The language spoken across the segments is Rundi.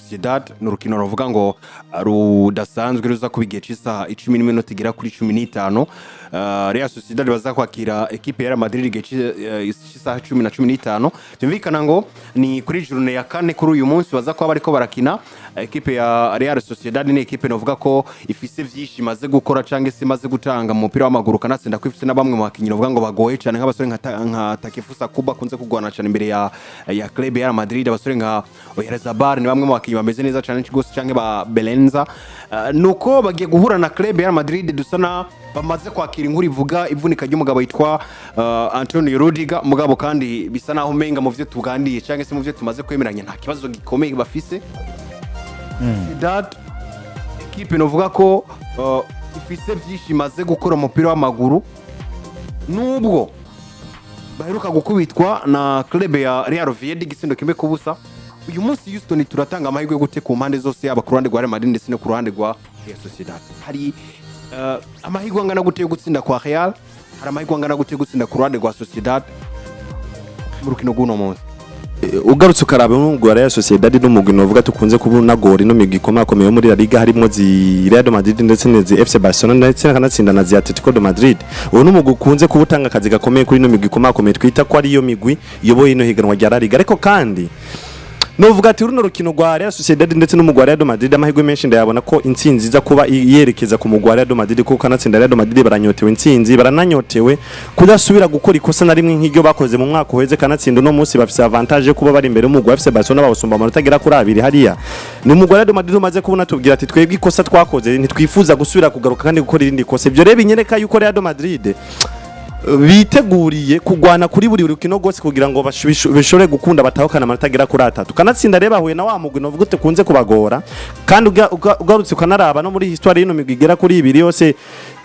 Sociedad. Ni urukino ruvuga ngo rudasanzwe, ruza kuba igihe cy'isaha 10:15. Real Sociedad baza kwakira ekipe ya Real Madrid igihe cy'isaha 10:15. Byumvikana ngo ni kuri journée ya kane kuri uyu munsi baza kuba bariko barakina. Ekipe ya Real Sociedad ni ekipe novuga ko ifise vyinshi imaze gukora cyangwa se imaze gutanga mu mupira w'amaguru, kanatsinda ko ifise na bamwe mu bakinyi novuga ngo bagoye cyane, nk'abasore nka Takefusa Kubo akunze kugwana cyane imbere ya club ya Real Madrid. Abasore nka Oyarzabal ni bamwe mu bakinyi bameze neza cyane rwose, cyangwa ba Belenza. Nuko bagiye guhura na club ya Real Madrid dusa na bamaze kwakira inkuru ivuga ivunika ry'umugabo yitwa Antonio Rudiger. Mugabo kandi bisa naho umenga mu vyo tuganiriye cyangwa se mu vyo tumaze kwemeranya nta kibazo gikomeye bafise. Sociedad, ekipe novuga ko ifise vyinshi imaze gukora umupira w'amaguru, nubwo baheruka gukubitwa na club ya Real Oviedo igitsindo 1-0. Uyu munsi, Houston, turatanga amahirwe gute ku mpande zose, yaba ku ruhande rwa Real Madrid ndetse no ku ruhande rwa Real Sociedad? Hari amahirwe angana gute yo gutsinda kwa Real? Hari amahirwe angana gute yo gutsinda ku ruhande rwa Sociedad mu rukino rw'uno munsi? Ugarutse ukaraba umugwi wa Real Sociedad n'umugwi novuga tukunze kubona gori no migwi ikomakomeye yo muri La Liga, harimo zi Real Madrid ndetse na zi FC Barcelona, ndetse akanatsinda na zi Atletico de Madrid. Uwo n'umugwi ukunze kuba utanga akazi gakomeye kuri ino migwi ikomakomeye twita ko ariyo migwi iyoboye ino higanwa rya La Liga. Ariko kandi novuga ati runo rukino rwa Real Sociedad ndetse n'umugwi wa Real Madrid, amahirwe menshi ndayabona ko intsinzi iza kuba yerekeza ku mugwi wa Real Madrid, kuko kanatsinda Real Madrid baranyotewe intsinzi, barananyotewe kudasubira gukora ikosa na rimwe nk'iryo bakoze mu mwaka uheze. Kanatsinda uno munsi bafise avantage yo kuba bari imbere y'umugwi wa FC Barcelona, bawusumba amanota agera kuri abiri. Hariya ni umugwi wa Real Madrid umaze kubona tubwira ati twebwe ikosa twakoze ntitwifuza gusubira kugaruka kandi gukora irindi kosa. Ibyo rero binyereka yuko Real Madrid biteguriye kugwana kuri buri rukino rwose kugira ngo bishobore gukunda batahukana amanota agera kuri atatu. Kanatsinda rero bahuye na wa mugwi novuga ukunze kubagora. Kandi ugarutse ukanaraba no muri histoire y'ino migwi igera kuri ibiri yose,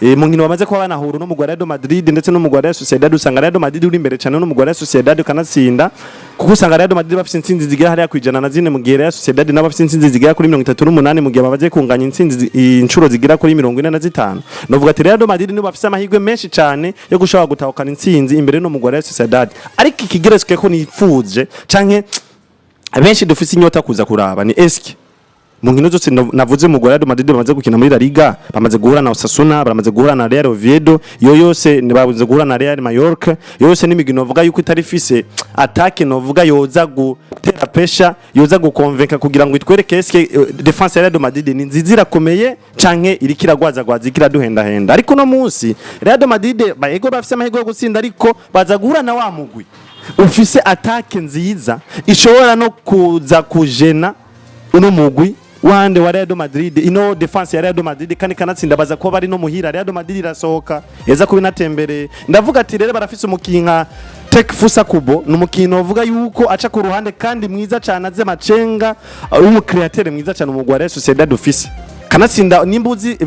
mu nkino bamaze kuba banahura n'umugwi wa Real Madrid ndetse n'umugwi wa Real Sociedad, usanga Real Madrid uri imbere cyane n'umugwi wa Real Sociedad ukanatsinda, kuko usanga Real Madrid bafite intsinzi zigera hariya ku 104, mu gihe Real Sociedad nabo bafite intsinzi zigera kuri 38, mu gihe bamaze kunganya intsinzi inshuro zigera kuri 45. Novuga ati Real Madrid nibo bafite amahirwe menshi cyane yo gushobora gutahukana intsinzi imbere n'umugwi wa Real Sociedad. Ariko ikigeretswe ko nifuje canke benshi dufise inyota kuza kuraba ni eske mu nkino zose navuze mu Real Madrid bamaze gukina muri La Liga, bamaze guhura na Osasuna, bamaze guhura na Real Oviedo, iyo yose bamaze guhura na Real Mallorca, iyo yose n'imigwi novuga yuko itari ifise attaque novuga yoza gutera pesha, yoza gukonvenka kugira ngo itwereke eske défense ya Real Madrid ni nziza irakomeye canke iriko iragwazagwaza, iriko iraduhendahenda. Ariko uno munsi Real Madrid bayego bafise amahirwe yo gutsinda, ariko baza guhura na wa mugwi ufise attaque nziza ishobora no kuza kujena uno mugwi wande wa Real Madrid, ino défense ya Real Madrid. Kandi kanatsinda baza kuba bari no muhira, Real Madrid irasohoka eza kuba inatembereye. Ndavuga ati rero barafise umukinyi nka Takefusa Kubo, ni umukinyi uvuga yuko aca ku ruhande kandi mwiza cyane, aze macenga, w'umu créateur mwiza cyane umugwi wa Real Sociedad ufise. Kanatsinda nimba uzi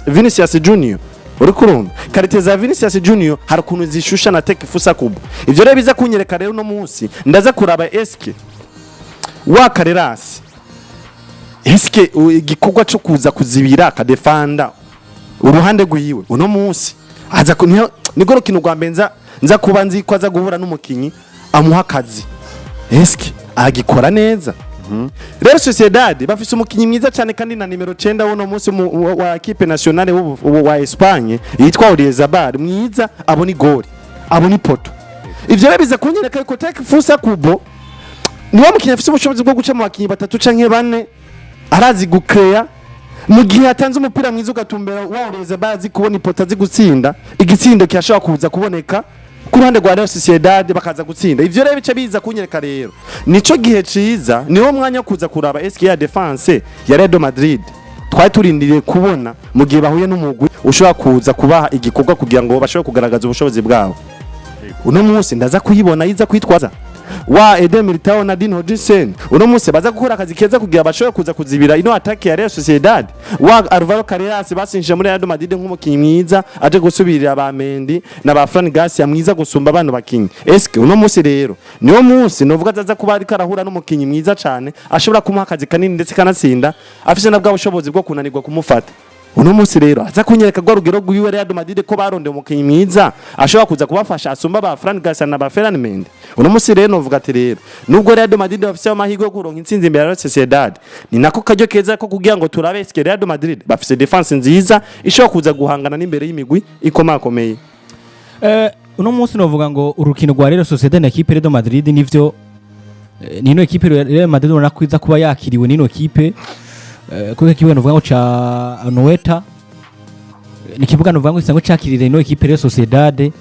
Vinicius Junior, uri kurumva qualité za Vinicius Junior hari ukuntu zishusha na Takefusa Kubo. Ivyo rero biza kunyereka rero uno munsi ndaza kuraba eske wa Carreras, eske igikorwa cyo kuza kuzibira akadefanda uruhande rwiwe uno munsi aza niko rukino rwa mbere nza kuba nzi ko aza guhura n'umukinyi amuha akazi, eske agikora neza? Rero Sociedad bafise umukinyi mwiza cyane kandi na nimero 9 w'uno munsi wa équipe nationale wa Espagne yitwa Oyarzabal, mwiza, abona igori, abona ipoto. Ivyo rero biza kunyereka yuko Takefusa Kubo niwo mukinyi afise ubushobozi bwo guca mu bakinyi batatu canke bane, arazi gukeya mu gihe atanze umupira mwiza ugatumbera wa Oyarzabal, azi kubona ipoto, azi gutsinda. Igitsindo kirashobora kuza kuboneka ku ruhande rwa Real Sociedad bakaza gutsinda. Ivyo rero bice biza kunyereka rero nico gihe ciza, niwo mwanya wo kuza kuraba eske ya défense ya Real Madrid twari turindiriye kubona mu gihe bahuye n'umugwi ushobora kuza kubaha igikorwa kugira ngo bashobore kugaragaza ubushobozi bwabo, uno munsi ndaza kuyibona yiza kwitwaza wa Eder Militao na Dean Huijsen, uno munsi baza gukora akazi keza kugira bashobore kuza kuzibira ino attaque ya Real Sociedad. Wa Alvaro Carreras basinjije muri Real Madrid nk'umukinyi mwiza aje gusubirira ba Mendy na ba Fran Garcia, mwiza gusumba abana bakinyi, eske uno munsi rero niwo munsi novuga azaza kuba ariko arahura n'umukinyi mwiza cane ashobora kumuha akazi kanini, ndetse kanatsinda afise na bwa bushobozi bwo kunanirwa kumufata? Uno munsi rero aza kunyereka rwa rugero rwiwe Real Madrid ko barondeye umukinyi mwiza ashobora kuza kubafasha asumba ba Fran Garcia na ba Ferland Mendy. Uno munsi rero novuga ati rero nubwo Real Madrid bafise amahirwe yo kuronka intsinzi imbere ya Real Sociedad, ni nako karyo keza ko kugira ngo turabe eske Real Madrid bafise défense nziza ishobora kuza guhangana n'imbere y'imigwi ikomakomeye. Uno munsi novuga ngo urukino rwa Real Sociedad na équipe Real Madrid, nivyo, nino équipe Real Madrid ubona ko iza kuba yakiriwe nino équipe kuko ikibuga novuga ngo ca Anoeta ni ikibuga novuga ngo isanzwe cakirira ino équipe Real Sociedad.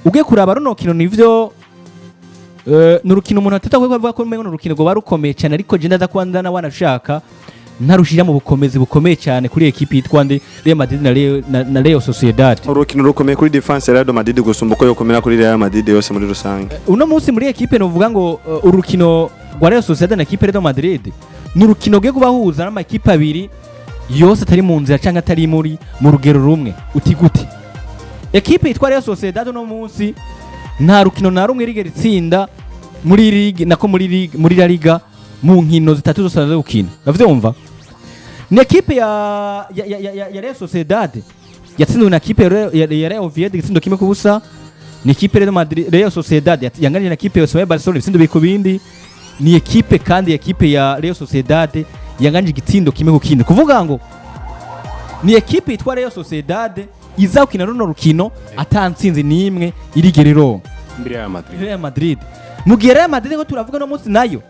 Ugiye kuraba runo rukino, nivyo, ni urukino umuntu atata kuvuga ko umengo ni urukino rwoba rukomeye cyane, ariko je ndaza kuba ndana wanashaka ntarushira mu bukomezi bukomeye cyane kuri équipe yitwa nde, Real Madrid na Real Sociedad. Urukino rukomeye kuri défense ya Real Madrid gusumba uko yokomera kuri Real Madrid yose muri rusange. Uno munsi muri équipe novuga ngo urukino rwa Real Sociedad na équipe Real Madrid ni urukino rwo kubahuza n'amakipe abiri yose atari mu nzira cyangwa atari mu rugero rumwe. Uti gute? Équipe yitwa Real Sociedad uno munsi nta rukino na rumwe rigera itsinda muri ligue, nako muri ligue, muri La Liga, mu nkino zitatu zose zo gukina. Uravyumva, ni équipe ya Real Sociedad yatsinzwe na équipe ya Real Oviedo igitsindo 1-0. Ni équipe Real Madrid, Real Sociedad yanganije na équipe ya Barcelona ibitsindo 2-2. Ni équipe kandi équipe ya Real Sociedad yanganije igitsindo 1-1. Kuvuga ngo ni équipe yitwa Real Sociedad iza gukina runo rukino ata ntsinzi n'imwe irigera ironka imbere ya Madrid. Real Madrid, mu gihe Real Madrid ko turavuga no munsi nayo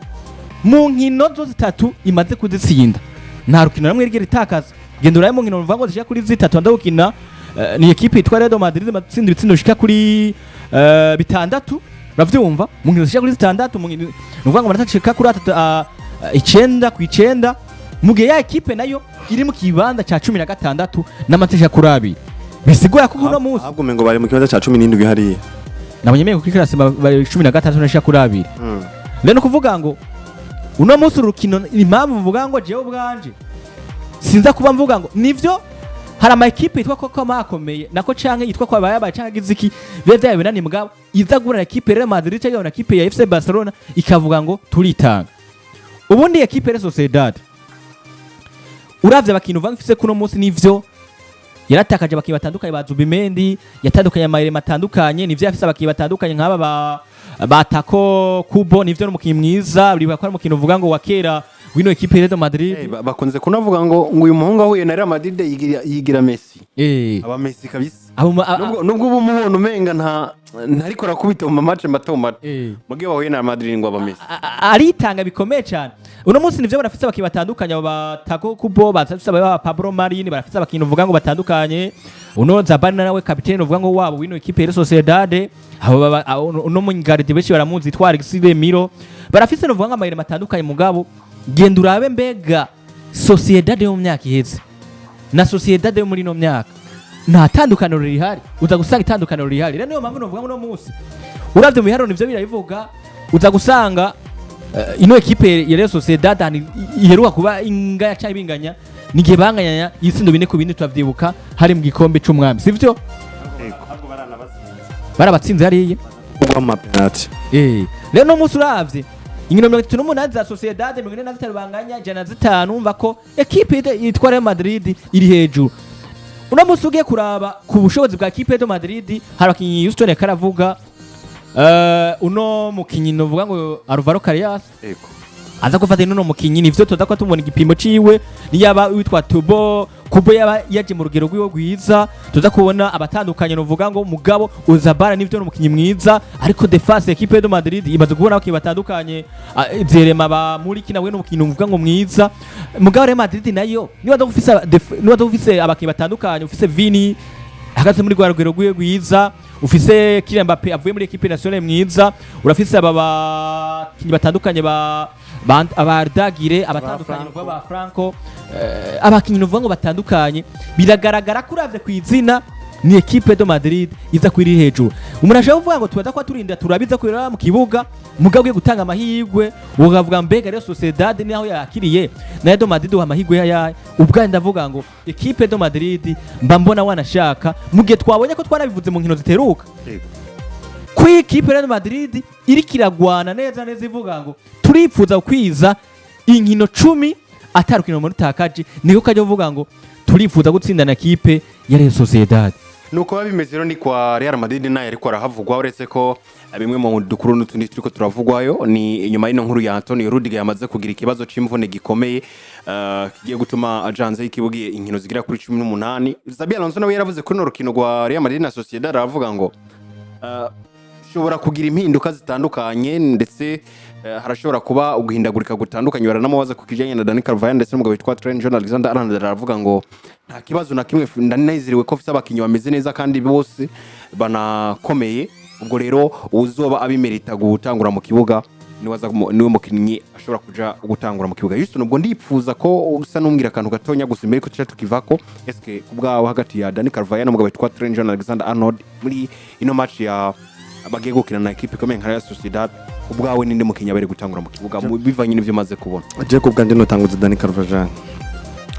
mu nkino zo zitatu imaze kuzitsinda, nta rukino rumwe rigera itakaza. Genda urabe mu nkino ruvuga ngo zishika kuri zitatu anda gukina, ni équipe yitwa Real Madrid imaze gutsinda ibitsindo bishika kuri bitandatu. Uravyumva, mu nkino zishika kuri zitandatu, mu nkino ni ukuvuga ngo amanota ashika kuri atatu, 9 ku 9, mu gihe ya équipe nayo iri mu kibanza ca 16 n'amanota ashika kuri abiri. Bisigura ko uno munsi Ahubwo umengo bari mu kibanza ca 17 hariya. Nabonye mengo kuri classe bari 16 n'ashika kuri abiri. Rero kuvuga ngo uno munsi urukino, impamvu mvuga ngo jewe ubwanje sinza kuba mvuga ngo nivyo, hari ama équipe yitwa ko kamakomeye nako canke yitwa ko abayabaye canke agize iki bibe vyabaye binani, mugabo iza guhura na équipe Real Madrid cyangwa na équipe ya FC Barcelona ikavuga ngo turitanga. Ubundi équipe Real Sociedad, uravye abakintu uvuga ifise kuno munsi, nivyo, yaratakaje abakinyi batandukanye ba Zubimendi, yatandukanye amayirema atandukanye, nivyo, yafise abakinyi batandukanye nk'aba ba Tako Kubo, nivyo, n'umukinyi mwiza, uribuka ko ari umukinyi uvuga ngo wa kera wino équipe Real Madrid. Bakunze kunavuga ngo uyu muhungu ahuye na Real Madrid yigira Messi. Aba Messi kabisa. Abo Nubwo uba umubona umenga ntariko arakubita mu match mato mato, mugihe bahuye na Madrid ngo aba Messi. Aritanga bikomeye cyane. Uno munsi nivyo, barafise abakinyi batandukanye, abo ba Tako Kubo, barafise aba Pablo Marini, barafise abakinyi uvuga ngo batandukanye, uno Zabani nawe kapitene uvuga ngo wabo wino équipe Real Sociedad, abo uno mungarde benshi baramuzi yitwa Alexis Miro, barafise uvuga ngo amayire matandukanye. Mugabo genda urabe mbega Sociedad yo mu myaka iheze na Sociedad yo muri ino myaka, nta tandukaniro rihari. Uza gusanga itandukaniro rihari. Rero niyo mpamvu novuga ngo uno munsi uravye mu biharuro nivyo birabivuga, uza gusanga ino équipe ya Real Sociedad ahantu iheruka kuba ingaya canke binganya nigihe banganyanya ibitsindo 4-4, turavyibuka, hari mu gikombe c'umwami, sivyo? Barabatsinze hariya. Kugwa mu mapenalty. Rero no munsi uravye inkino 38 za Sociedad, 45 banganya, 105, umva ko équipe yitwa Real Madrid iri hejuru. Uno munsi ugiye kuraba ku bushobozi bwa équipe de Madrid, hari abakinyi Houston yakaravuga, uno mukinyi novuga ngo Alvaro Carreras aza gufata ino mukinyi, nivyo, tuza ko tubona igipimo ciwe niyaba witwa Tubo Kubo yaba yaje mu rugero rwiwe rwiza, tuza kubona abatandukanye. Novuga ngo mugabo Uzabara nivyo ni umukinyi mwiza, ariko défense équipe de Madrid imaze kubona abakinyi batandukanye, Zerema ba Muriki nawe ni umukinyi uvuga ngo mwiza. Mugabo Real Madrid nayo niba ufise abakinyi batandukanye, ufise Vini ahagaze muri rwa rugero rwiwe rwiza, ufise Kylian Mbappe avuye muri équipe nationale mwiza, urafise aba bakinyi batandukanye ba abardagire abatandukanye nuvuga ba Franco, abakinyi nuvuga ngo batandukanye, biragaragara ko uravye ku izina ni équipe de Madrid iza kwiri hejuru. Umuntu ashobora kuvuga ngo tubaza kuba turinda turabiza kubera mu kibuga, mugabo ugiye gutanga amahirwe ukavuga mbega rero Sociedad niho yakiriye na de Madrid uha amahirwe yayaye? Ubwanjye ndavuga ngo équipe de Madrid mba mbona wanashaka, mu gihe twabonye ko twarabivuze mu nkino ziteruka ko iyi équipe Real Madrid iriko iragwana neza neza ivuga ngo turipfuza kwiza inkino 10 atarukino muri takaje, niko kajya uvuga ngo Turifuza gutsinda na kipe ya Real Sociedad. Nuko biba bimeze rero, ni kwa Real Madrid nayo ariko arahavugwa, uretse ko bimwe mu dukuru n'utundi turiko turavugwayo ni inyuma y'ino nkuru ya Antonio Rudiger yamaze kugira ikibazo c'imvune gikomeye, kigiye gutuma aja hanze y'ikibuga inkino zigera kuri 18. Xabi Alonso nawe yaravuze kuri runo rukino rwa Real Madrid na Sociedad, aravuga ngo ushobora kugira impinduka zitandukanye, ndetse harashobora kuba uguhindagurika gutandukanye. Baranamubaza ku kijanye na Dani Carvajal ndetse n'umugabo witwa Trent John Alexander Arnold, aravuga ngo nta kibazo na kimwe, ndanezerewe ko mfise abakinyi bameze neza kandi bose banakomeye. Ubwo rero uzoba abimerita gutangura mu kibuga niwe mukinnyi ashobora kuja gutangura mu kibuga. Houston, ubwo ndipfuza ko usa n'umbwira akantu gatonya gusa imbere ko tuca tukivako. Eske ku bwawe, hagati ya Dani Carvajal n'umugabo witwa Trent John Alexander Arnold muri ino match ya bagiye gukina na ekipe ikomeye nka Real Sociedad, ku bwawe ninde mukinnyi abere gutangura mu kibuga bivanye n'ivyo umaze kubona? Je ku bwanjye notanguza Dani Carvajal,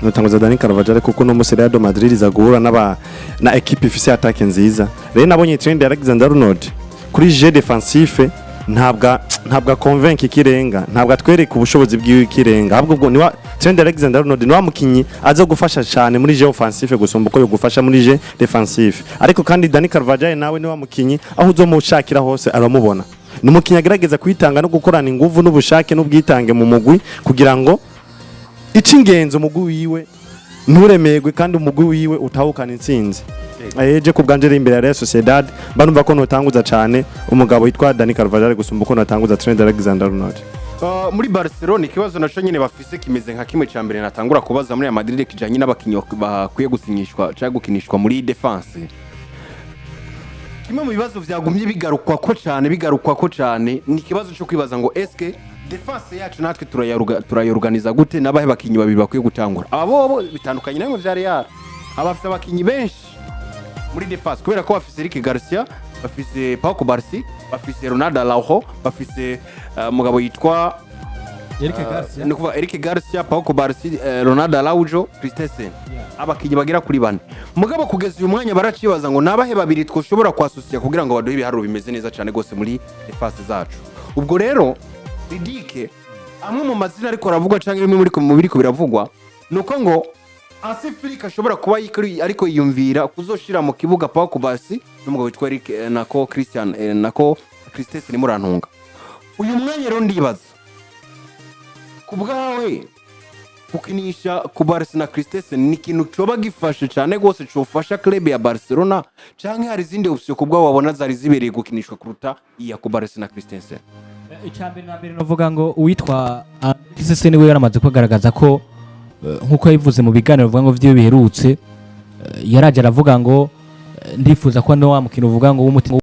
notanguza Dani Carvajal, kuko no musi Real Madrid iza guhura n'aba na equipe ifise attaque nziza. Rero nabonye Trent Alexander Arnold kuri jeu défensif ntabwo convainc ikirenga, ntabwo atwereka ubushobozi bwiwe ikirenga. Ahubwo ubwo niwa Trent Alexander Arnold niwa mukinyi aza gufasha cyane muri jeu offensif gusumba uko yogufasha muri jeu défensif. Ariko kandi Dani Carvajal nawe niwa mukinyi aho uzomushakira hose aramubona, ni umukinyi agerageza kwitanga no gukorana inguvu n'ubushake n'ubwitange mu mugwi kugira ngo icy'ingenzi umugwi wiwe nturemerwe kandi umugwi wiwe utahukana intsinzi. Eje ku bwanje iri imbere ya Real Sociedad, mba numva ko notanguza cyane umugabo witwa Dani Carvajal gusumba uko notanguza Trent Alexander-Arnold. Muri Barcelona ikibazo naco nyene bafise kimeze nka kimwe ca mbere natangura kubaza muri Real Madrid, kijanye n'abakinyi bakwiye gusinyishwa cyangwa gukinishwa muri défense. Kimwe mu bibazo vyagumye bigarukwako cane ni ikibazo cyo kwibaza ngo eske défense yacu natwe turayorganiza gute, n'abahe bakinyi babiri bakwiye gutangura? Aba bobo bitandukanye namwe vya Real, abafite abakinyi benshi muri défense kubera ko bafise Eric Garcia, bafise Pau Cubarsí, bafise Ronald Araujo, bafise umugabo yitwa Eric Garcia. Ni ukuvuga Eric Garcia, Pau Cubarsí, Ronald Araujo, Christensen, abakinyi bagera kuri bane. Mugabo kugeza uyu mwanya baracibaza ngo nabahe babiri twoshobora kwasosiya kugira ngo baduhe ibiharuro bimeze neza cyane rwose muri défense zacu. Ubwo rero Ridike, amwe mu mazina ariko aravugwa cyangwa bimwe muri mu biriko biravugwa ni uko ngo Hansi Flick ashobora kuba ariko yiyumvira kuzoshira mu kibuga Pau Cubarsí n'umugabo witwa Eric nako Christian, nako Christensen. Murantunga, uyu mwanya rero ndibaza ku bwawe, gukinisha Cubarsí na Christensen ni ikintu coba gifashe cyane rwose cofasha club ya Barcelona, canke hari izindi option ku bwawe wabona zari zibereye gukinishwa kuruta iya Cubarsí na Christensen? Icambere na mbere novuga ngo uwitwa Christensen we yaramaze kugaragaza ko nkuko yabivuze mu biganiro bivuga ngo vyo biherutse, yaraje aravuga ngo ndifuza ko no wa mukino uvuga ngo w'umutima.